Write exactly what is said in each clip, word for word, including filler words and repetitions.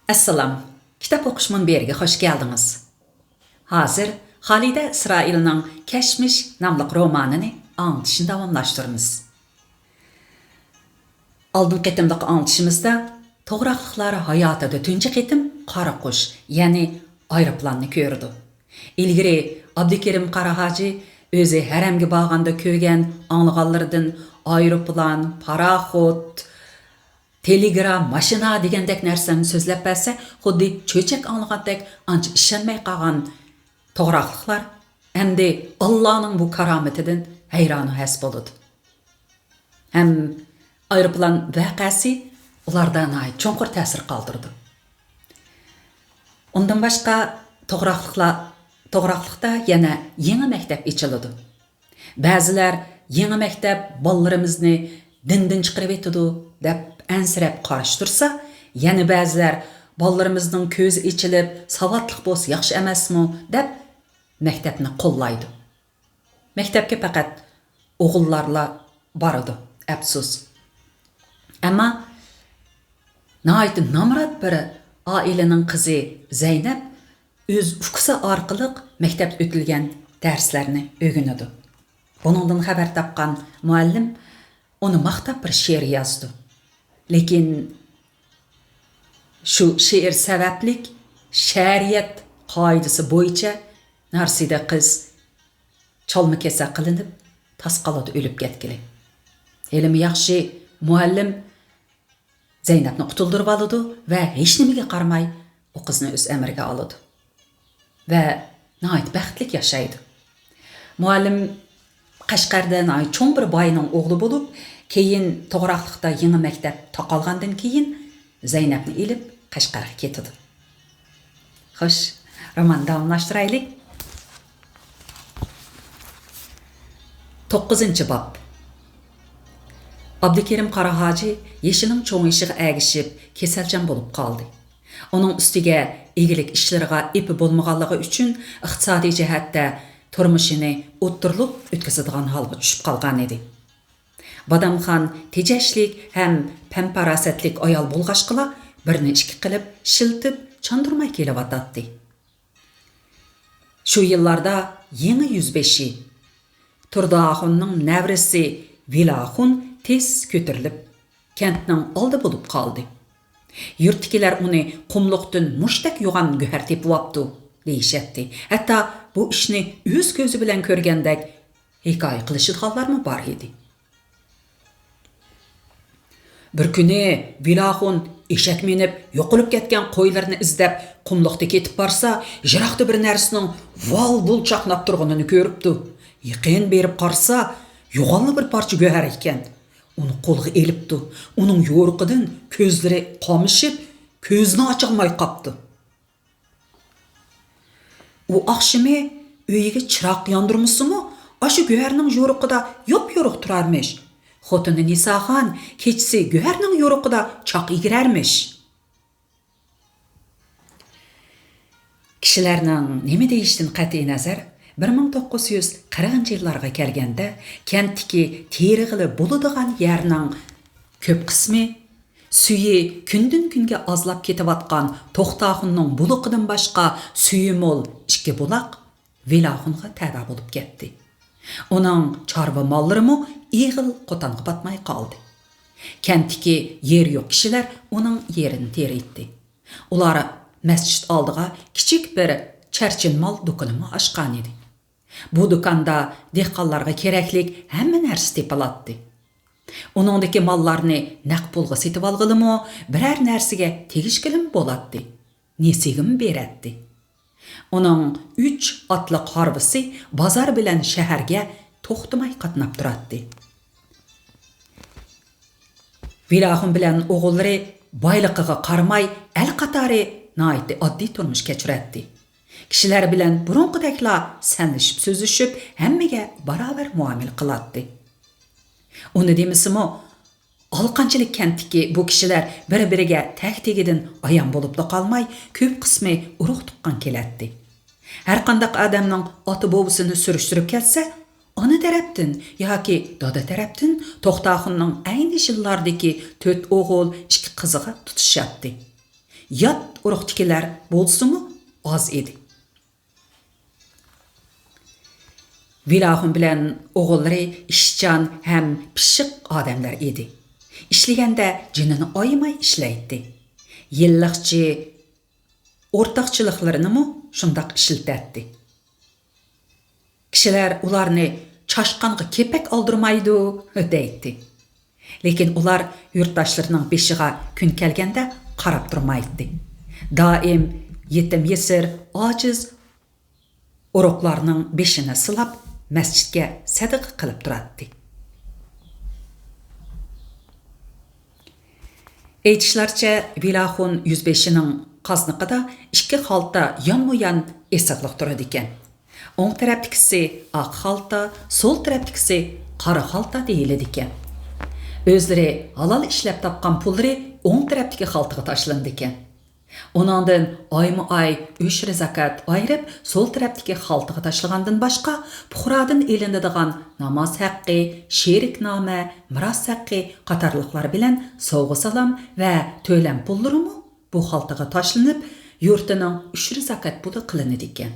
ئەسسالام، كىتاب ئوقۇش مۇنبىرىگە خوش كەلدىڭىز. ھازىر خالىدە ئىسرائىلنىڭ كەشمىش ناملىق رومانىنى ئاڭلىتىشنى داۋاملاشتۇرىمىز. ئالدىنقى قېتىملىق ئاڭلىتىشىمىزدا توغراقلىقلار ھاياتىدا تۇنجى قېتىم قارا قۇش، يەنى ئايروپىلاننى كۆرىدۇ. ئىلگىرى ئابدۇكېرىم قاراھاجى ئۆزى ھەرەمگە بارغاندا كۆرگەن، ئاڭلىغانلىرىدىن ئايروپىلان، پاراخوت، تېلېگراف، ماشىنا دېگەندەك نەرسىلەرنى سۆزلەپ بەرسە، خۇددى چۆچەك ئاڭلىغاندەك ئانچە ئىشەنمەي قالغان توغراقلىقلار ئەمدى ئاللانىڭ بۇ كارامىتىدىن ھەيرانۇ ھەس بولىدۇ. ھەم ئايروپىلان ۋەقەسى ئۇلاردا ناھايىتى چوڭقۇر تەسىر قالدۇرىدۇ. ئۇندىن باشقا، توغراقلىقلار، توغراقلىقتا يەنە يېڭى مەكتەپ ئېچىلىدۇ. بەزىلەر يېڭى مەكتەپ بالىلىرىمىزنى دىندىن چىقىرىۋېتىدۇ دەپ ئەنسىرەپ قارشى تۇرسا، يەنە بەزىلەر بالىلىرىمىزنىڭ كۆزى ئېچىلىپ ساۋاتلىق بولسا ياخشى ئەمەسمۇ دەپ مەكتەپنى قوللايدۇ. مەكتەپكە پەقەت ئوغۇللارلا بارىدۇ، ئەپسۇس. ئەمما ناھايىتى نامرات بىر ئائىلىنىڭ قىزى زەينەپ ئۆز ئۇكىسى ئارقىلىق مەكتەپتە ئۆتۈلگەن دەرسلەرنى ئۆگىنىدۇ. بۇنىڭدىن خەۋەر تاپقان مۇئەللىم ئۇنى ماختاپ بىر شېئىر يازىدۇ. لېكىن شۇ شېئىر سەۋەبلىك شەرىئەت قائىدىسى بويىچە نارسىدە قىز چالما كېسەك قىلىنىپ، تاسقالىدا ئۆلۈپ كەتكىلى. ھېلىمۇ ياخشى، مۇئەللىم زەينەپنى قۇتۇلدۇرۇۋالىدۇ ۋە ھېچنېمىگە قارىماي ئۇ قىزنى ئۆز ئەمرىگە ئالىدۇ ۋە ناھايىتى بەختلىك ياشايدۇ. مۇئەللىم قەشقەردە ناھايىتى چوڭ بىر باينىڭ ئوغلى بولۇپ، كېيىن توغراقلىقتا يېڭى مەكتەپ تاقالغاندىن كېيىن زەينەپنى ئېلىپ قەشقەرگە كېتىدۇ. خوش، روماننى داۋاملاشتۇرايلى. توققۇزىنچى باب. ئابدۇكېرىم قاراھاجى يېشىنىڭ چوڭىيىشىغا ئەگىشىپ كېسەلچان بولۇپ قالدى. ئۇنىڭ ئۈستىگە ئىگىلىك ئىشلىرىغا ئېپى بولمىغانلىقى ئۈچۈن ئىقتىسادىي جەھەتتە تۇرمۇشىنى ئوتتۇرىلىق ئۆتكۈزىدىغان ھالغا چۈشۈپ قالغان ئىدى. بادامخان تېجەشلىك ھەم پەم-پاراسەتلىك ئايال بولغاچقىلا، بىرنى ئىككى قىلىپ ئىشلىتىپ، چاندۇرماي كېلىۋاتاتتى. شۇ يىللاردا يېڭى يۈزبېشى، تۇردى ئاخۇننىڭ نەۋرىسى ۋېلى ئاخۇن تېز كۆتۈرۈلۈپ، كەنتنىڭ ئالدى بولۇپ قالدى. يۇرتتىكىلەر ئۇنى قۇملۇقتىن مۇشتەك يوغان گۆھەر تېپىۋاپتۇ، دېيىشەتتى. ھەتتا بۇ ئىشنى ئۆز كۆزى بىلەن كۆرگەندەك ھېكايە قىلىشىدىغانلارمۇ بار ئىدى. بىر كۈنى ۋېلى ئاخۇن ئېشەك مىنىپ يوقىلىپ كەتكەن قويلىرىنى ئىزدەپ قۇملۇقتا كېتىپ بارسا، يىراقتا بىر نەرسىنىڭ ۋال-ۋۇل چاقناپ تۇرغىنىنى كۆرۈپتۇ. يېقىن بېرىپ قارىسا، يوغانلا بىر پارچە گۆھەر ئىكەن. ئۇنى قولىغا ئېلىپتۇ. ئۇنىڭ يورۇقىدىن كۆزلىرى قامىشىپ، كۆزىنى ئاچالماي قاپتۇ. ئۇ ئاخشىمى ئۆيىگە چىراغ ياندۇرمىسىمۇ، ئاشۇ گۆھەرنىڭ يورۇقىدا يوپيورۇق تۇرارمىش. خوتۇنى نىساخان كېچىسى گۆھەرنىڭ يورۇقىدا چاق ئىگىرەرمىش. كىشىلەرنىڭ نېمە دېيىشىدىن قەتئىينەزەر، بىر مىڭ توققۇز يۈز قىرىقىنچى يىللارغا كەلگەندە، كەنتتىكى تېرىغىلى بولىدىغان يەرنىڭ كۆپ قىسمى سۈيى كۈندىن-كۈنگە ئازلاپ كېتىۋاتقان توختاخۇننىڭ بۇلىقىدىن باشقا سۈيى مول ئىككى بۇلاق ۋېلاخۇنغا تەۋە بولۇپ كەتتى. ئۇنىڭ چارۋا ماللىرىمۇ ئېغىل قوتانغا پاتماي قالدى. كەنتتىكى يېرى يوق كىشىلەر ئۇنىڭ يېرىنى تېرىيتتى. ئۇلار مەسچىت ئالدىغا كىچىك بىر چەرچىن مال دۇكىنىمۇ ئاچقانىدى. بۇ دۇكاندا دېھقانلارغا كېرەكلىك ھەممە نەرسە تېپىلاتتى. ئۇنىڭدىكى ماللارنى نەق پۇلغا سېتىۋالغىلىمۇ، بىرەر نەرسىگە تېگىشكىلىمۇ بولاتتى. نېسىگىمۇ بېرەتتى. ئۇنىڭ ئۈچ ئاتلىق ھارۋىسى بازار بىلەن شەھەرگە توختىماي قاتناپ تۇراتتى. ۋېلاخۇن بىلەن ئوغۇللىرى بايلىقىغا قارىماي، ئەل قاتارى ناھايىتى ئاددىي تۇرمۇش كەچۈرەتتى. كىشىلەر بىلەن بۇرۇنقىدەكلا سەنلىشىپ سۆزلىشىپ، ھەممىگە باراۋەر مۇئامىلە قىلاتتى. ئۇنى دېمىسىمۇ، ئالىقانچىلىك كەنتتىكى بۇ كىشىلەر بىر-بىرىگە تەك-تېگىدىن ئايان بولۇپلا قالماي، كۆپ قىسمى ئۇرۇق-تۇغقان كېلەتتى. ھەرقانداق ئادەمنىڭ ئاتا-بوۋىسىنى سۈرۈشتۈرۈپ كەتسە، ئانا تەرەپتىن ياكى دادا تەرەپتىن توختاخۇننىڭ ئەينى يىللاردىكى تۆت ئوغۇل، ئىككى قىزىغا تۇتىشاتتى. يات ئۇرۇقتىكىلەر بولسىمۇ ئاز ئىدى. ۋىلاخۇن بىلەن ئوغۇللىرى ئىشچان ھەم پىششىق ئادەملەر ئىدى. ئىشلىگەندە جېنىنى ئايىماي ئىشلەيتتى. يىللىقچى ئورتاقچىلىقلىرىنىمۇ شۇنداق ئىشلىتەتتى. كىشىلەر ئۇلارنى «چاشقانغا كېپەك ئالدۇرمايدۇ» دەيتتى. لېكىن ئۇلار يۇرتداشلىرىنىڭ بېشىغا كۈن كەلگەندە قاراپ تۇرمايتتى. دائىم يېتىم-يېسىر، ئاجىز ئۇرۇقلارنىڭ بېشىنى سىلاپ، مەسچىتكە سەدىقە قىلىپ تۇراتتى. ئېيتىشلارچە، ۋىلاخۇن يۈزبېشىنىڭ قازنىقىدا ئىككى خالتا يانمۇيان ئېسىقلىق تۇرىدىكەن. ئوڭ تەرەپتىكىسى ئاق خالتا، سول تەرەپتىكىسى قارا خالتا دېيىلىدىكەن. ئۆزلىرى ھالال ئىشلەپ تاپقان پۇللىرى ئوڭ تەرەپتىكى خالتىغا تاشلىنىدىكەن. ئۇنىڭدىن ئايمۇ-ئاي ئۆشرە زاكات ئايرىپ، سول تەرەپتىكى خالتىغا تاشلىغاندىن باشقا، پۇقرادىن ئېلىنىدىغان ناماز ھەققى، شېرىكنامە، مىراس ھەققى قاتارلىقلار بىلەن سوۋغا-سالام ۋە تۆلەم پۇللىرىمۇ بۇ خالتىغا تاشلىنىپ، يۇرتىنىڭ ئۆشرە زاكات پۇلى قىلىنىدىكەن.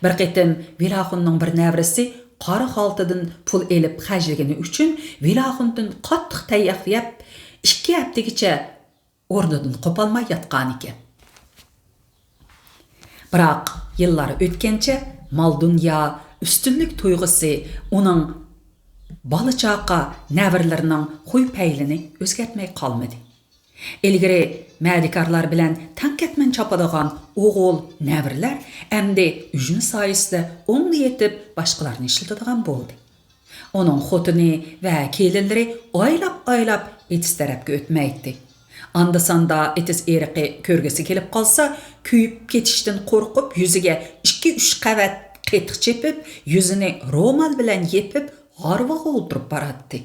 بىر قېتىم ۋىلاخۇننىڭ بىر نەۋرىسى قارا خالتىدىن پۇل ئېلىپ خەجلىگىنى ئۈچۈن ۋىلاخۇندىن قاتتىق تەيياق يەپ، ئىككى ھەپتىگىچە ئورنىدىن قوپالماي ياتقانىكەن. بىراق، يىللار ئۆتكەنچە مال-دۇنيا، ئۈستۈنلۈك تۇيغۇسى ئۇنىڭ بالا-چاقا، نەۋرىلىرىنىڭ خۇي-پەيلىنى ئۆزگەرتمەي قالمىدى. ئىلگىرى مەدىكارلار بىلەن تەڭ كەتمەن چاپىدىغان ئوغۇل، نەۋرىلەر ئەمدى ئۈجمە سايىسىدا ئوڭدا يېتىپ، باشقىلارنى ئىشلىتىدىغان بولدى. ئۇنىڭ خوتۇنى ۋە كېلىنلىرى ئايلاپ-ئايلاپ ئېتىز تەرەپكە ئۆتمەيتتى. ئاندا-ساندا ئېتىز ئېرىقى كۆرگۈسى كېلىپ قالسا، كۆيۈپ كېتىشتىن قورقۇپ، يۈزىگە ئىككى-ئۈچ قەۋەت قېتىق چېپىپ، يۈزىنى رومال بىلەن يېپىپ، ھارۋىغا ئولتۇرۇپ باراتتى.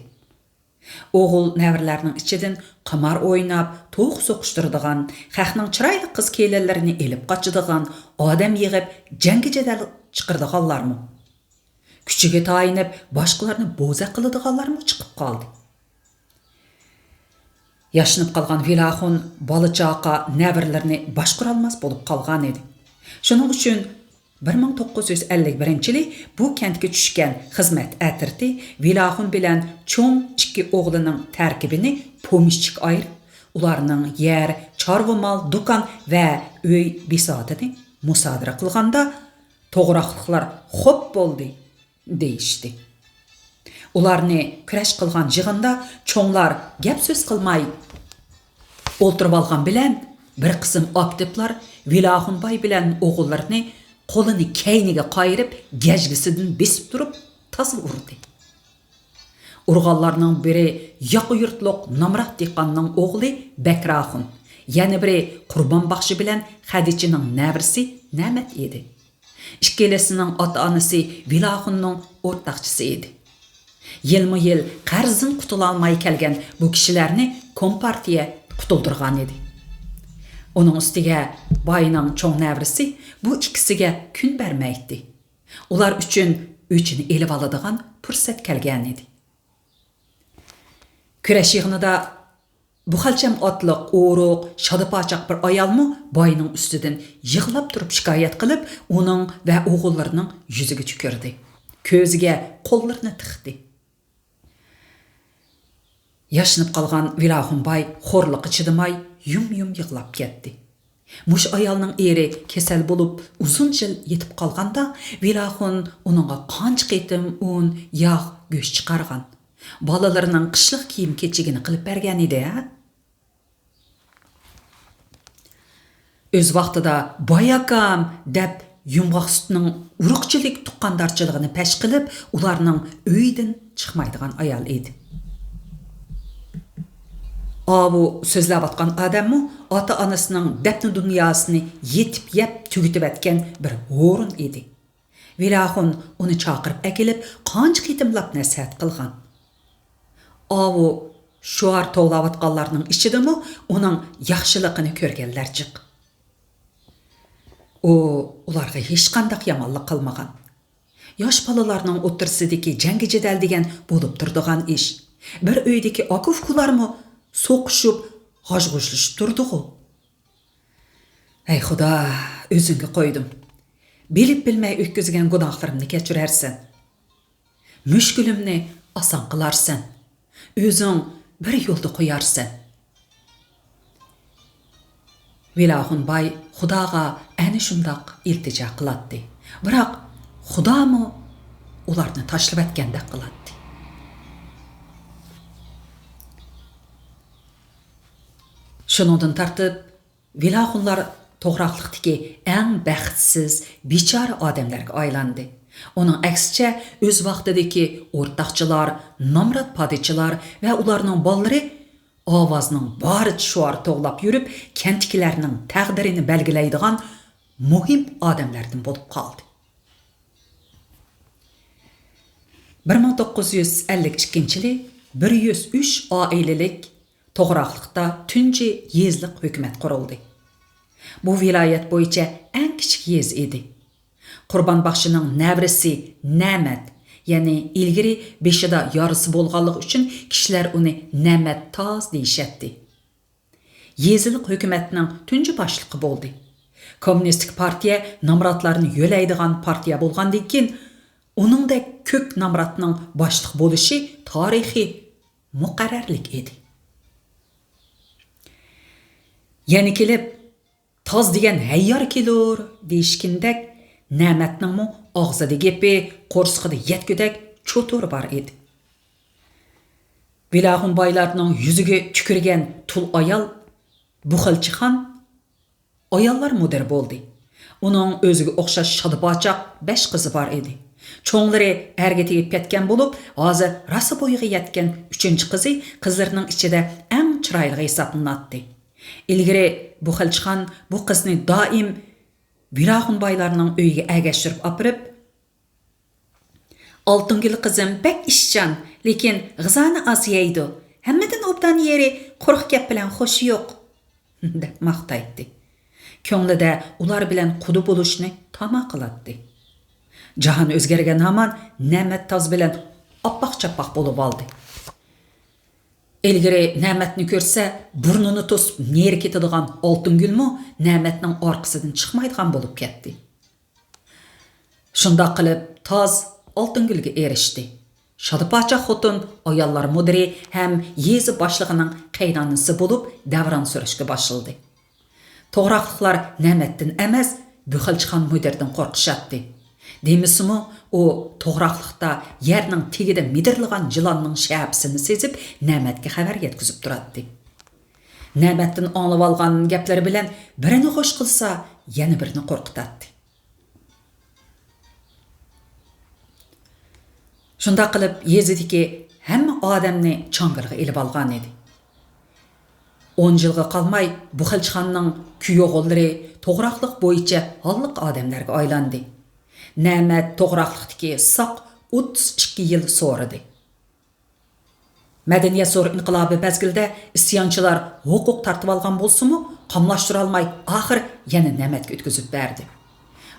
ئوغۇل نەۋرىلەرنىڭ ئىچىدىن قىمار ئويناپ، توخۇ سوقۇشتۇرىدىغان، خەقنىڭ چىرايلىق قىز-كېلىنلىرىنى ئېلىپ قاچىدىغان، ئادەم يىغىپ، جەڭگى-جېدەل چىقىرىدىغانلارمۇ، كۈچىگە تايىنىپ، باشقىلارنى بوزەك قىلىدىغانلارمۇ چىقىپ قالدى. ياشىنىپ قالغان ۋىلاخۇن بالا-چاقا، نەۋرىلىرىنى باشقۇرالماس بولۇپ قالغانىدى. شۇنىڭ ئۈچۈن بىر مىڭ توققۇز يۈز ئەللىك بىرىنچى يىلى بۇ كەنتكە چۈشكەن خىزمەت ئەترىتى ۋىلاخۇن بىلەن چوڭ ئىككى ئوغلىنىڭ تەركىبىنى پومېشچىككە ئايرىپ، ئۇلارنىڭ يەر، چارۋا مال، دۇكان ۋە ئۆي بىساتىنى مۇسادىرە قىلغاندا، توغراقلىقلار «خوپ بولدى» دېيىشتى. ئۇلارنى كۈرەش قىلغان يىغىندا چوڭلار گەپ-سۆز قىلماي ئولتۇرۇۋالغان بىلەن، بىر قىسىم ئاكتىپلار ۋىلاخۇن باي بىلەن ئوغۇللىرىنى قولىنى كەينىگە قايرىپ، گەجگىسىدىن بېسىپ تۇرۇپ تازا ئۇردى. ئۇرغانلارنىڭ بىرى ياقا يۇرتلۇق نامرات دېھقاننىڭ ئوغلى بەكراخۇن، يەنە بىرى قۇربان باخشى بىلەن خەدىچىنىڭ نەۋرىسى نەمەت ئىدى. ئىككىلىسىنىڭ ئاتا-ئانىسى ۋىلاخۇننىڭ ئورتاقچىسى ئىدى. يىلمۇ يىل قەرزدىن قۇتۇلالماي كەلگەن بۇ كىشىلەرنى كومپارتىيە قۇتۇلدۇرغانىدى. ئۇنىڭ ئۈستىگە باينىڭ چوڭ نەۋرىسى بۇ ئىككىسىگە كۈن بەرمەيتتى. ئۇلار ئۈچۈن ئۆچىنى ئېلىۋالىدىغان پۇرسەت كەلگەنىدى. كۈرەش يىغىنىدا بۇخەلچەم ئاتلىق، ئورۇق، شادا-پاچاق بىر ئايالمۇ باينىڭ ئۈستىدىن يىغلاپ تۇرۇپ شىكايەت قىلىپ، ئۇنىڭ ۋە ئوغۇللىرىنىڭ يۈزىگە تۈكۈردى. كۆزىگە قوللىرىنى تىقتى. ياشىنىپ قالغان ۋىلاخۇن باي خورلۇققا چىدىماي، يۇم-يۇم يىغلاپ كەتتى. مۇشۇ ئايالنىڭ ئېرى كېسەل بولۇپ، ئۇزۇن يىل يېتىپ قالغاندا، ۋىلاخۇن ئۇنىڭغا قانچە قېتىم ئۇن، ياغ، گۆش چىقارغان. بالىلىرىنىڭ قىشلىق كىيىم-كېچىكىنى قىلىپ بەرگەنىدى، ھە؟ ئۆز ۋاقتىدا «باي ئاكام» دەپ، يۇمغاق سۈتنىڭ ئۇرۇقچىلىك تۇغقاندارچىلىقىنى پەش قىلىپ، ئۇلارنىڭ ئۆيىدىن چىقمايدىغان ئايال ئىدى. ئاۋۇ سۆزلەۋاتقان ئادەممۇ ئاتا-ئانىسىنىڭ دەپنە دۇنياسىنى يېتىپ يەپ تۈگىتىۋەتكەن بىر ھورۇن ئىدى. ۋىلاخۇن ئۇنى چاقىرىپ ئەكېلىپ، قانچە قېتىملاپ نەسىھەت قىلغان. ئاۋۇ شوئار توۋلاۋاتقانلارنىڭ ئىچىدىمۇ ئۇنىڭ ياخشىلىقىنى كۆرگەنلەر جىق. ئۇ ئۇلارغا ھېچقانداق يامانلىق قىلمىغان. ياش بالىلارنىڭ ئوتتۇرىسىدىكى جەڭگى-جېدەل دېگەن بولۇپ تۇرىدىغان ئىش. بىر ئۆيدىكى ئاكا-ئۇكىلارمۇ سوقۇشۇپ، غاژ-غۇژلىشىپ تۇرىدىغۇ. ھەي خۇدا، ئۆزۈڭگە قويدۇم. بىلىپ بىلمەي ئۆتكۈزگەن گۇناھلىرىمنى كەچۈرەرسەن. مۈشكۈلۈمنى ئاسان قىلارسەن. ئۆزۈڭ بىر يولدا قويارسەن. ۋېلاخۇن باي خۇداغا ئەنە شۇنداق ئىلتىجا قىلاتتى. بىراق خۇدامۇ ئۇلارنى تاشلىۋەتكەندەك قىلاتتى. شۇنىڭدىن تارتىپ ۋېلاخۇنلار توغراقلىقتىكى ئەڭ بەختسىز، بىچارە ئادەملەرگە ئايلاندى. ئۇنىڭ ئەكسىچە، ئۆز ۋاقتىدىكى ئورتاقچىلار، نامرات پادىچىلار ۋە ئۇلارنىڭ بالىلىرى ئاۋازنىڭ بارىچە شوئار توۋلاپ يۈرۈپ، كەنتتىكىلەرنىڭ تەقدىرىنى بەلگىلەيدىغان مۇھىم ئادەملەردىن بولۇپ قالدى. بىر مىڭ توققۇز يۈز ئەللىك ئىككىنچى يىلى بىر يۈز ئۈچ ئائىلىلىك توغراقلىقتا تۇنجى يېزىلىق ھۆكۈمەت قۇرۇلدى. بۇ ۋىلايەت بويىچە ئەڭ كىچىك يېزا ئىدى. قۇربان باخشىنىڭ نەۋرىسى نەمەت، يەنى ئىلگىرى بېشىدا يارىسى بولغانلىقى ئۈچۈن كىشىلەر ئۇنى نەمەت تاز دېيىشەتتى. يېزىلىق ھۆكۈمەتنىڭ تۇنجى باشلىقى بولدى. كوممۇنىستىك پارتىيە نامراتلارنى يۆلەيدىغان پارتىيە بولغاندىن كېيىن، ئۇنىڭدەك كۆك نامراتنىڭ باشلىق بولۇشى تارىخىي مۇقەررەرلىك ئىدى. يەنە كېلىپ، تاز دېگەن ھەييار كېلۇر دېيىشكىنىدەك، نەمەتنىڭمۇ ئاغزىدا گېپى، قورسىقىدا يەتكۈدەك چوتۇرى بار ئىدى. ۋېلاخۇن بايلارنىڭ يۈزىگە تۈكۈرگەن تۇل ئايال بۇخەلچىخان ئاياللار مۇدىرى بولدى. ئۇنىڭ ئۆزىگە ئوخشاش شادا-پاچاق بەش قىزى بار ئىدى. چوڭلىرى ئەرگە تېگىپ كەتكەن بولۇپ، ھازىر راسا بويىغا يەتكەن ئۈچىنچى قىزى قىزلىرىنىڭ ئىچىدە ئەڭ چىرايلىقى ھېسابلىناتتى. ئىلگىرى بۇخەلچىخان بۇ قىزنى دائىم ۋېلاخۇن بايلارنىڭ ئۆيىگە ئەگەشتۈرۈپ ئاپىرىپ، «ئالتۇنگۈل قىزىم بەك ئىشچان، لېكىن غىزانى ئاز يەيدۇ. ھەممىدىن ئوبدان يېرى قۇرۇق گەپ بىلەن خوشى يوق» دەپ ماختايتتى. كۆڭلىدە ئۇلار بىلەن قۇدا بولۇشنى تاما قىلاتتى. جاھان ئۆزگەرگەن ھامان نەمەت تاز بىلەن ئاپئاق-چاپئاق بولۇۋالدى. ئىلگىرى نەمەتنى كۆرسە، بۇرنىنى توسۇپ نېرى كېتىدىغان ئالتۇنگۈلمۇ نەمەتنىڭ ئارقىسىدىن چىقمايدىغان بولۇپ كەتتى. شۇنداق قىلىپ، تاز ئالتۇنگۈلگە ئېرىشتى. شادا-پاچاق خوتۇن ئاياللار مۇدىرى ھەم يېزا باشلىقىنىڭ قەينانىسى بولۇپ دەۋران سۈرۈشكە باشلىدى. توغراقلىقلار نەمەتتىن ئەمەس، بۇخەلچىخان مۇدىردىن قورقۇشاتتى. دېمىسىمۇ، ئۇ توغراقلىقتا يەرنىڭ تېگىدە مىدىرلىغان يىلاننىڭ شەپىسىنى سېزىپ، نەمەتكە خەۋەر يەتكۈزۈپ تۇراتتى. نەمەتتىن ئاڭلىۋالغان گەپلىرى بىلەن بىرىنى خوش قىلسا، يەنە بىرىنى قورقۇتاتتى. شۇنداق قىلىپ، يېزىدىكى ھەممە ئادەمنى چاڭگىلىغا ئېلىۋالغان ئىدى. ئون يىلغا قالماي، بۇخەلچىخاننىڭ كۈيئوغۇللىرى توغراقلىق بويىچە ھاللىق ئادەملەرگە ئايلاندى. نەمەت توغراقلىقتىكى ساق ئوتتۇز ئىككى يىل سورىدى. مەدەنىيەت زور ئىنقىلابى مەزگىلىدە ئىسيانچىلار ھوقۇق تارتىۋالغان بولسىمۇ، قاملاشتۇرالماي، ئاخىر يەنە نەمەتكە ئۆتكۈزۈپ بەردى.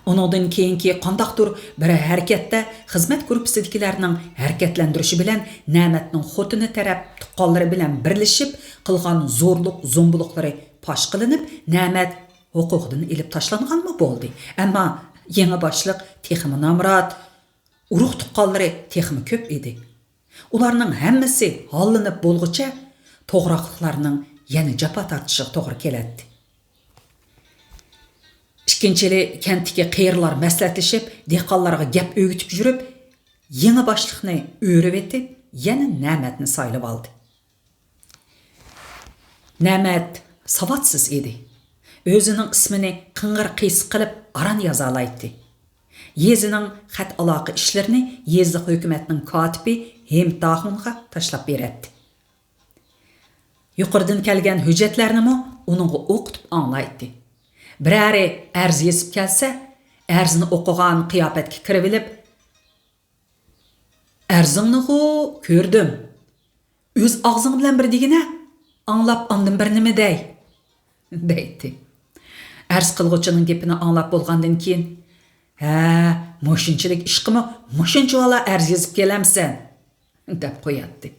ئۇنىڭدىن كېيىنكى قانداقتۇر بىر ھەرىكەتتە خىزمەت گۇرۇپپىسىدىكىلەرنىڭ ھەرىكەتلەندۈرۈشى بىلەن نەمەتنىڭ خوتۇنى تەرەپ تۇغقانلىرى بىلەن بىرلىشىپ قىلغان زورلۇق-زومبىلىقلىرى پاش قىلىنىپ، نەمەت ھوقۇقىدىن ئېلىپ تاشلانغانمۇ بولدى. ئەمما يېڭى باشلىق تېخىمۇ نامرات، ئۇرۇق-تۇغقانلىرى تېخىمۇ كۆپ ئىدى. ئۇلارنىڭ ھەممىسى ھاللىنىپ بولغۇچە، توغراقلىقلارنىڭ يەنە جاپا تارتىشىغا توغرا كېلەتتى. ئىككىنچى يىلى كەنتتىكى قېرىلار مەسلىھەتلىشىپ، دېھقانلارغا گەپ ئۆگىتىپ يۈرۈپ، يېڭى باشلىقنى ئۆرۈۋېتىپ، يەنە نەمەتنى سايلىۋالدى. نەمەت ساۋاتسىز ئىدى. ئۆزىنىڭ ئىسمىنى قىڭغىر-قىيسىق قىلىپ ئاران يازالايتتى. يېزىنىڭ خەت ئالاقە ئىشلىرىنى يېزىلىق ھۆكۈمەتنىڭ كاتىپى ھېمتاخۇنغا تاشلاپ بېرەتتى. يۇقىرىدىن كەلگەن ھۆججەتلەرنىمۇ ئۇنىڭغا ئوقۇتۇپ ئاڭلايتتى. بىرەرى ئەرز يېزىپ كەلسە، ئەرزنى ئوقۇغان قىياپەتكە كىرىۋېلىپ، «ئەرزىڭنىغۇ كۆردۈم. ئۆز ئاغزىڭ بىلەن بىر دېگىنە، ئاڭلاپ ئاندىن بىر نېمە دەي؟» دەيتتى. ئەرز قىلغۇچىنىڭ گېپىنى ئاڭلاپ بولغاندىن كېيىن، «ھە، مۇشۇنچىلىك ئىشقىمۇ مۇشۇنچىۋالا ئەرز يېزىپ كېلەمسەن؟» دەپ قوياتتى.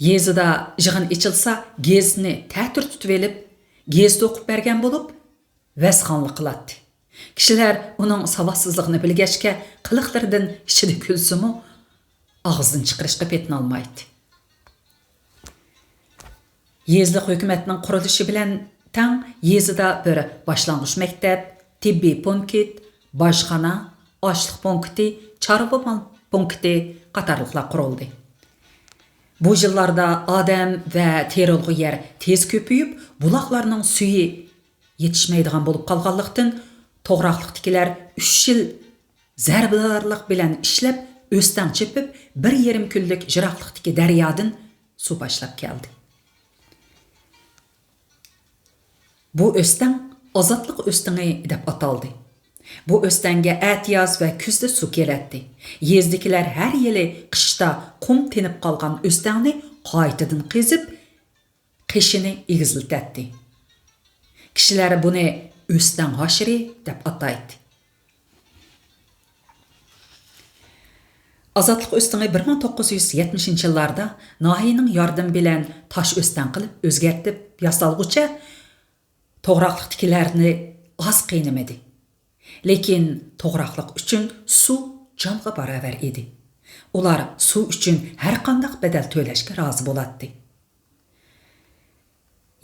يېزىدا يىغىن ئېچىلسا، گېزىتنى تەتۈر تۇتۇۋېلىپ، گېزىت ئوقۇپ بەرگەن بولۇپ، ۋەزخانلىق قىلاتتى. كىشىلەر ئۇنىڭ ساۋاتسىزلىقىنى بىلگەچكە، قىلىقلىرىدىن ئىچىدە كۈلسىمۇ، ئاغزىدىن چىقىرىشقا پېتىنالمايتتى. يېزىلىق ھۆكۈمەتنىڭ قۇرۇلۇشى بىلەن تەڭ يېزىدا بىر باشلانغۇچ مەكتەپ، تېببىي پونكىت، باجخانا، ئاشلىق پونكىتى، چارۋا مال پونكىتى قاتارلىقلار قۇرۇلدى. بۇ يىللاردا ئادەم ۋە تېرىلغۇ يەر تېز كۆپىيىپ، بۇلاقلارنىڭ سۈيى يېتىشمەيدىغان بولۇپ قالغانلىقتىن، توغراقلىقتىكىلەر ئۈچ يىل زەربىدارلىق بىلەن ئىشلەپ، ئۆستەڭ چېپىپ، بىر يېرىم كۈنلۈك يىراقلىقتىكى دەريادىن سۇ باشلاپ كەلدى. بۇ ئۆستەڭ ئازادلىق ئۆستىڭى دەپ ئاتالدى. بۇ ئۆستەڭگە ئەتىياز ۋە كۈزدە سۇ كېلەتتى. يېزىدىكىلەر ھەر يىلى قىشتا قۇم تېنىپ قالغان ئۆستەڭنى قايتىدىن قېزىپ، قېشىنى ئېگىزلىتەتتى. كىشىلەر بۇنى ئۆستەڭ ھاشىرى دەپ ئاتايتتى. ئازادلىق ئۆستىڭى بىر مىڭ توققۇز يۈز يەتمىشىنچى يىللاردا ناھىيەنىڭ ياردىمى بىلەن تاش ئۆستەڭ قىلىپ ئۆزگەرتىپ ياسالغۇچە توغراقلىقتىكىلەرنى ئاز قىينىمىدى. لېكىن توغراقلىق ئۈچۈن سۇ جانغا باراۋەر ئىدى. ئۇلار سۇ ئۈچۈن ھەرقانداق بەدەل تۆلەشكە رازى بولاتتى.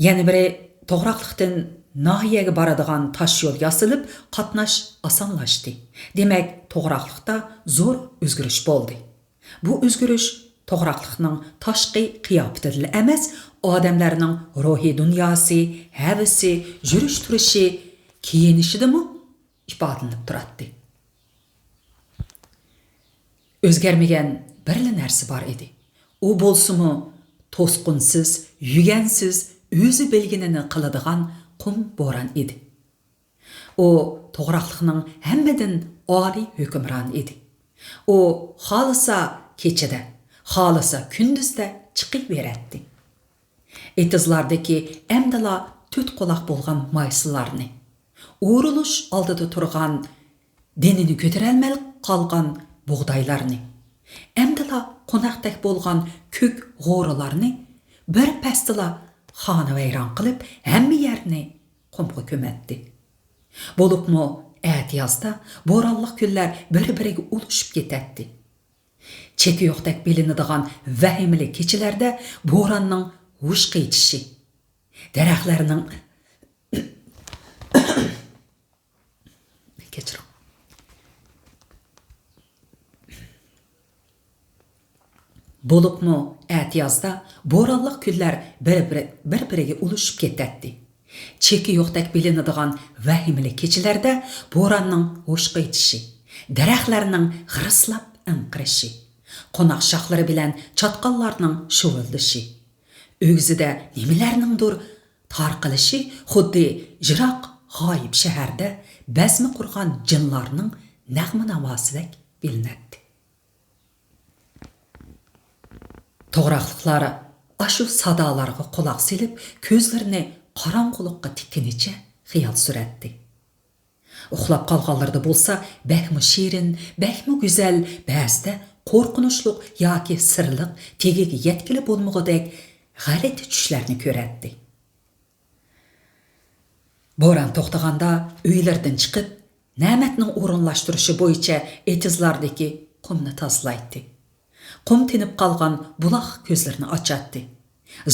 يەنە بىرى، توغراقلىقتىن ناھىيەگە بارىدىغان تاش يول ياسىلىپ، قاتناش ئاسانلاشتى. دېمەك، توغراقلىقتا زور ئۆزگىرىش بولدى. بۇ ئۆزگىرىش توغراقلىقنىڭ تاشقى قىياپىتىدىلا ئەمەس، ئادەملەرنىڭ روھىي دۇنياسى، ھەۋىسى، يۈرۈش-تۇرۇشى، كىيىنىشىدىمۇ ئىپادىلىنىپ تۇراتتى. ئۆزگەرمىگەن بىرلا نەرسە بار ئىدى. ئۇ بولسىمۇ توسقۇنسىز، يۈگەنسىز، ئۆزى بىلگىنىنى قىلىدىغان قۇم بوران ئىدى. ئۇ توغراقلىقنىڭ ھەممىدىن ئالىي ھۆكۈمرانى ئىدى. ئۇ خالىسا كېچىدە، خالىسا كۈندۈزدە چىقىۋېرەتتى. ئېتىزلاردىكى ئەمدىلا تۆت قۇلاق بولغان مايسىلارنى، ئورۇلۇش ئالدىدا تۇرغان دېنىنى كۆتۈرەلمەي قالغان بۇغدايلارنى، ئەمدىلا قوناقتەك بولغان كۆك غورىلارنى بىر پەستىلا خانىۋەيران قىلىپ، ھەممە يەرنى قۇمغا كۆمەتتى. بولۇپمۇ ئەتىيازدا بورانلىق كۈنلەر بىر-بىرىگە ئۇلىشىپ كېتەتتى. چېكى يوقتەك بىلىنىدىغان ۋەھىمىلىك كېچىلەردە بوراننىڭ ھۇش قېتىشى، دەرەخلەرنىڭ، كەچۈرۈڭ. بولۇپمۇ ئەتىيازدا بورانلىق كۈنلەر بىر-بىرى، بىر-بىرىگە ئۇلىشىپ كېتەتتى. چېكى يوقتەك بىلىنىدىغان ۋەھىمىلىك كېچىلەردە بوراننىڭ ھۇش قېتىشى، دەرەخلەرنىڭ غىرىسلاپ ئەنقىرىشى، قوناق شاخلىرى بىلەن چاتقاللارنىڭ شۇۋۇلدىشى، ئۆگزىدە نېمىلەرنىڭدۇر تارقىلىشى خۇددى يىراق غايىب شەھەردە بەزمە قۇرغان جىنلارنىڭ نەغمە ناۋاسىدەك بىلىنەتتى. توغراقلىقلار ئاشۇ سادالارغا قۇلاق سېلىپ، كۆزلىرىنى قاراڭغۇلۇققا تىككىنىچە خىيال سۈرەتتى. ئۇخلاپ قالغانلىرىدا بولسا بەكمۇ شېرىن، بەكمۇ گۈزەل، بەزىدە قورقۇنچلۇق ياكى سىرلىق، تېگىگە يەتكىلى بولمىغۇدەك غەلىتە چۈشلەرنى كۆرەتتى. بوران توختىغاندا ئۆيلىرىدىن چىقىپ، نەمەتنىڭ ئورۇنلاشتۇرۇشى بويىچە ئېتىزلاردىكى قۇمنى تازىلايتتى. قۇم تىنىپ قالغان بۇلاق كۆزلىرىنى ئاچاتتى.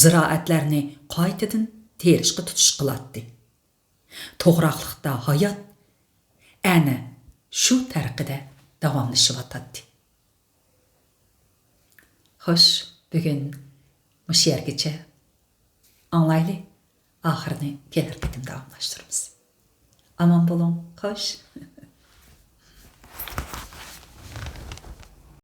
زىرائەتلەرنى قايتىدىن تېرىشقا تۇتۇش قىلاتتى. توغراقلىقتا ھايات ئەنە شۇ تەرىقىدە داۋاملىشىۋاتاتتى. خوش، بۈگۈن مۇشۇ يەرگىچە. ئاڭلايلى، ئاخىرىنى كېلەر قېتىم داۋاملاشتۇرىمىز. ئامان بولۇڭ، خوش.